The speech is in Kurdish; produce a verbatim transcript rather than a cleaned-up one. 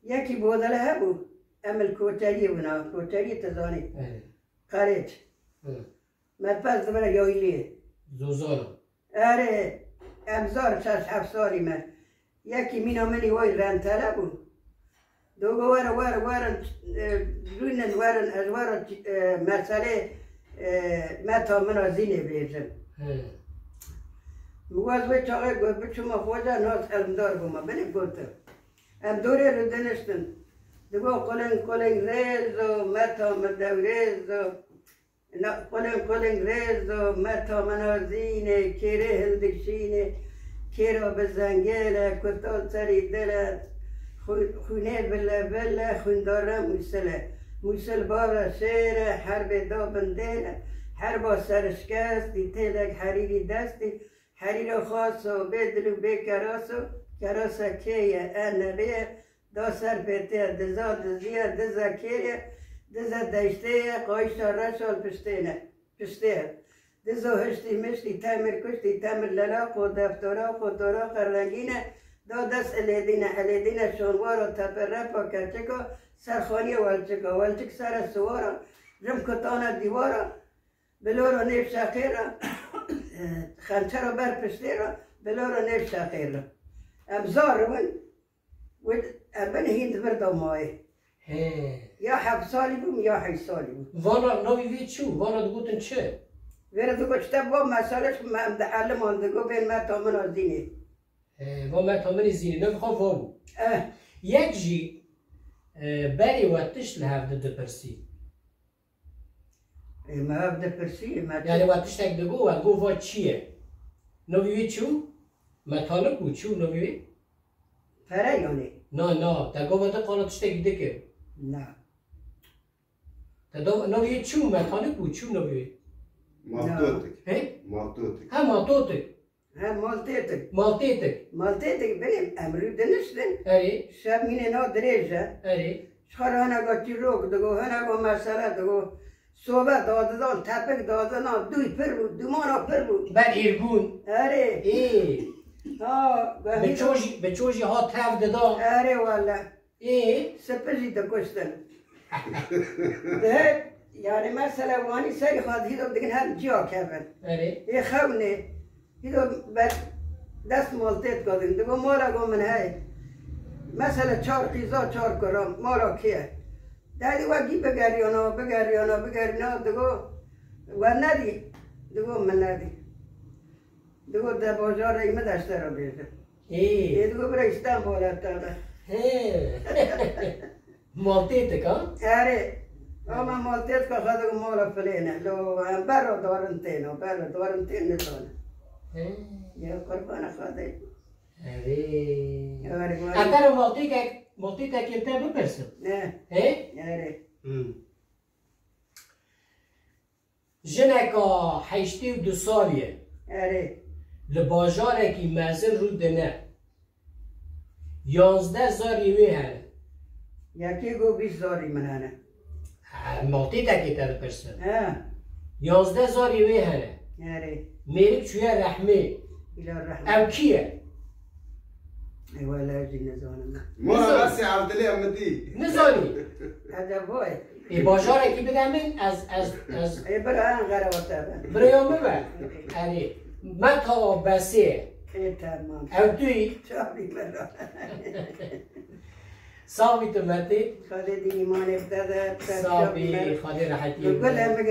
Yekî bodele hebû. Em li koçeriyê bûna. Koçeriyê te zanî. Evet. Qerêç. Evet. Me pez dibire yayliyê. Zozana. Erê, em zar şeş heft salî me. Yekî mîna min î way rentele bû. Dogo were, were, werin, e, rûnin werin, ez were, e, meselê, e, meta min a zînê bêjim. He. Min waz wê çaxê got, biçûma xwe de nas elmdar bûma. Binê gotin. Em dorê re diniştin. Digo quling quling rêz o, meta min dewrêz o. Na, quling quling rêz o, meta min a zînê, kêrê hindik şînê, kêra bi zengêl e, kutan serî dil e, xwî-, xwînê bile bile, xwîndare mûsil e. Mûsil bava şêr e, herbê da bindêl e, herba serşikestî, têlek herîrî destî, herîra xas o, bê dil û bê keras o, kerasa kê ye, e, nevê ye, da ser pêtê ye, diza dizî ye, diza kêr ye, diza deştê ye, qayîşa reşa li piştê ne, piştê ye. Dizo hiştî miştî, temir kuştî, temir lelaq o, deftora xo, dora qerrengîn e, da dest Elêdîn e, Elêdîn e şonwara, tepe repa keçika, serxaniyê welçika, welçik sere siwara, rim kutana dîwara, bilora nêv şeqê re, xençera ber piştê re, bilora nêv şeqê re. Em zar in, wê em bin hîn di vir de mayê. He. Ya heft salî bûm, ya heşt salî bûm. Vana navî vê çi bû? Vana digotin çi? Vêre digot, işte, va mesele ji me, em di eliman digo, bên meta min a zînê. He, va meta min ê zînê, navê xwe va bû. Eh. Yek jî, e, berê we tişt li hev di dipirsî. Ê, me ev dipirsî, me Yani we tiştek digo, we go va çi ye? Novî wê çi bû? Metanik bû, çi bû novî wê? Pere yanî? Na, na, te gava te qala tiştekî dike. Na. Te do-, novî wê çi bû? Metanik bû, çi bû novî wê? Matotik. He? Matotik. Ha, matotik. He, maltêtik. Maltêtik. Maltêtik binê em rû diniştin. Erê. Şev mînê na dirêj e. Erê. Ji xwe re hineka çîrok digo, hineka mesele digo. Sobe dadidan, tepik dadidan, dûy pir bû, dûmana pir bû. Ber êrgûn. Erê. Ê. Ha, Bi ço jî, bi ço jî ha tev dida. Erê wele. Ê? Sipi jî dikuştin. Dihe, yani mesela wanî serî xwe dihî de digin her ciya kevin. Erê. Ê xewnê. Hîdo ber dest maltêt kadin. Digo mala go min hey. Mesela çar qîza çar kuram. Mala kê ye? Derdî we gî bigeriyana, bigeriyana, bigeriyana. Digo we nedî. Digo min nedî. Digo de bajarê min de ji te re bêjim. Ê. Ê, digo bira Îstanbul e te de. Hê. Maltêtik ha? Erê. Ama maltêtika xwe digo mala filê ne. Lo em berra darin tên o, berra darin tên nizane. Hê. Ya qurbana Xwedê. Erê. Erê, Em te re maltêtek, maltêtekê te bipirsin. Ne. Hê? Erê. Hmm. Jineka heştê û du salî ye. Erê. Li bajarekî mezin rû dine. Yanzdeh zarî wê hene. Yekê got bîst zarî min hene. Ha, maltêtekê te dipirsin. He. Yanzdeh zarî wê hene. Erê. Mêrik çûye rehmê. Bila rehmê. Ew kî ye? Ê wele ez jî nizanim. Mora Nizan- Besê Evdilê min dî. Nizanî. Ede boy. Ê, bajarekî bide min, ez, ez, ez Ê bira en xerewate be. Biraya min be. Erê. Meta Besê. Ê, tamam. Ew tu yî. Çavî min ra. Sax bî tu Metê. Xwedê dî îmanê bide de, te Sax çavî bî, min ra. Xwedê rehetiyê Gul bide. Em